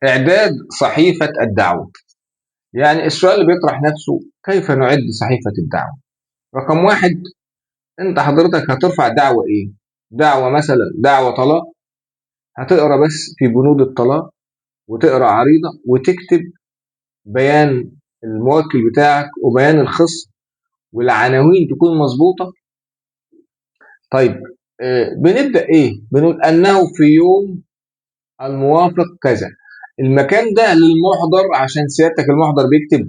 إعداد صحيفة الدعوة. يعني السؤال اللي بيطرح نفسه، كيف نعد صحيفة الدعوة؟ رقم واحد، أنت حضرتك هترفع دعوة إيه؟ دعوة مثلا دعوة طلاق، هتقرأ بس في بنود الطلاق وتقرأ عريضة وتكتب بيان الموكل بتاعك وبيان الخصم والعناوين تكون مظبوطة. طيب بنبدأ إيه؟ بنقول أنه في يوم الموافق كذا. المكان ده للمحضر، عشان سيادتك المحضر بيكتب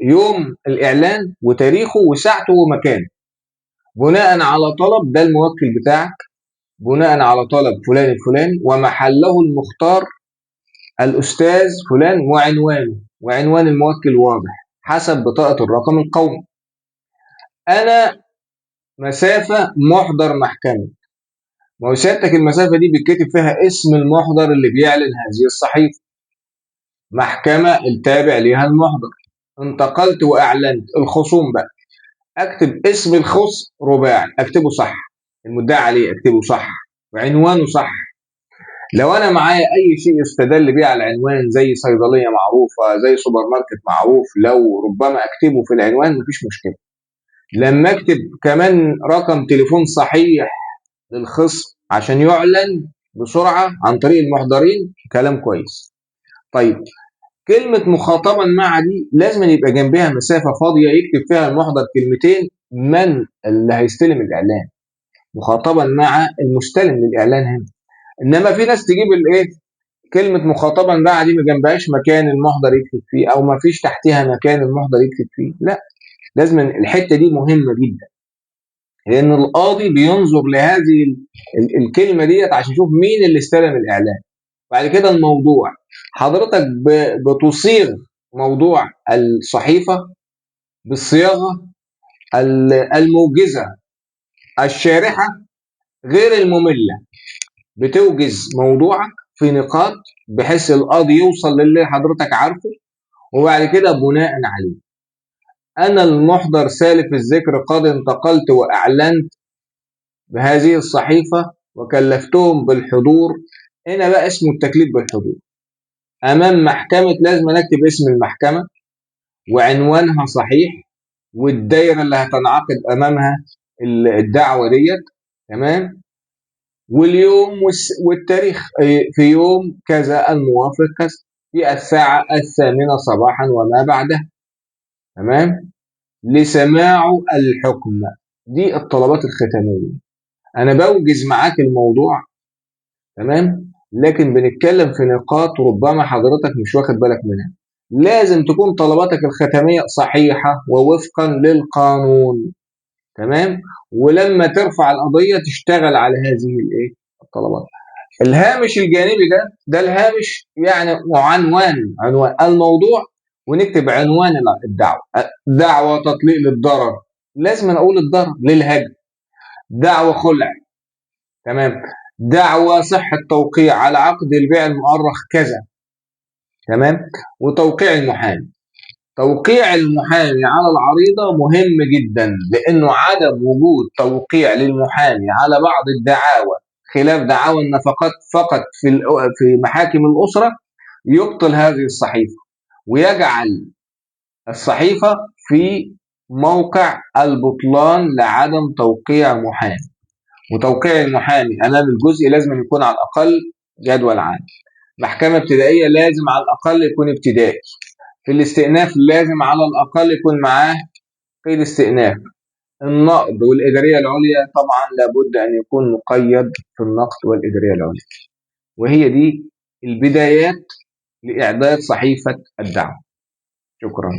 يوم الإعلان وتاريخه وساعته ومكانه بناء على طلب ده الموكل بتاعك، بناء على طلب فلان الفلاني ومحله المختار الأستاذ فلان وعنوانه، وعنوان الموكل واضح حسب بطاقة الرقم القومي. أنا مسافة محضر محكمة، ما هو سيادتك المسافة دي بيتكتب فيها اسم المحضر اللي بيعلن هذه الصحيفة، محكمة التابع ليها المحضر. انتقلت وأعلنت الخصوم بقى، أكتب اسم الخصم رباعي، أكتبه صح، المدعي عليه أكتبه صح وعنوانه صح. لو أنا معايا أي شيء يستدل بيه على العنوان، زي صيدلية معروفة، زي سوبر ماركت معروف، لو ربما أكتبه في العنوان مفيش مشكلة. لما أكتب كمان رقم تليفون صحيح للخصم عشان يعلن بسرعة عن طريق المحضرين، كلام كويس. طيب كلمة مخاطبا مع دي لازم يبقى جنبها مسافة فاضية يكتب فيها المحضر كلمتين من اللي هيستلم الإعلان، مخاطبا مع المستلم للإعلان هنا. إنما في ناس تجيب الإيه، كلمة مخاطبا مع دي ما جنبهاش مكان المحضر يكتب فيه، أو ما فيش تحتها مكان المحضر يكتب فيه. لا، لازم الحتة دي مهمة جدا، لأن القاضي بينظر لهذه الكلمة ديت عشان يشوف مين اللي استلم الإعلان. بعد كده الموضوع، حضرتك بتصيغ موضوع الصحيفة بالصياغة الموجزة الشارحة غير المملة، بتوجز موضوعك في نقاط بحيث القاضي يوصل للي حضرتك عارفه، وبعد كده بناء عليه أنا المحضر سالف الذكر قد انتقلت وأعلنت بهذه الصحيفة وكلفتهم بالحضور. هنا بقى اسمه التكليف بالحضور أمام محكمة، لازم نكتب اسم المحكمة وعنوانها صحيح والدايرة اللي هتنعقد أمامها الدعوة ديت، تمام، واليوم والتاريخ، في يوم كذا الموافق كذا في الساعة 8 صباحا وما بعدها، تمام، لسماع الحكم. دي الطلبات الختامية. أنا بوجز معاك الموضوع، تمام، لكن بنتكلم في نقاط ربما حضرتك مش واخد بالك منها. لازم تكون طلباتك الختامية صحيحة ووفقا للقانون، تمام، ولما ترفع القضية تشتغل على هذه الايه الطلبات. الهامش الجانبي ده الهامش يعني عنوان الموضوع، ونكتب عنوان الدعوة. دعوة تطليق للضرر، لازم نقول الضرر للهجم، دعوة خلع، تمام، دعوة صحة توقيع على عقد البيع المؤرخ كذا، تمام، وتوقيع المحامي. توقيع المحامي على العريضة مهم جدا، لأنه عدم وجود توقيع للمحامي على بعض الدعاوى خلاف دعاوى النفقات فقط في محاكم الأسرة يبطل هذه الصحيفة ويجعل الصحيفة في موقع البطلان لعدم توقيع محامي. وتوقيع المحامي أمام الجزء لازم يكون على الأقل جدول عام. محكمة ابتدائية لازم على الأقل يكون ابتدائي. في الاستئناف لازم على الأقل يكون معاه قيد استئناف. النقد والإدارية العليا طبعا لابد أن يكون مقيد في النقد والإدارية العليا. وهي دي البدايات لإعداد صحيفة الدعوة. شكرا.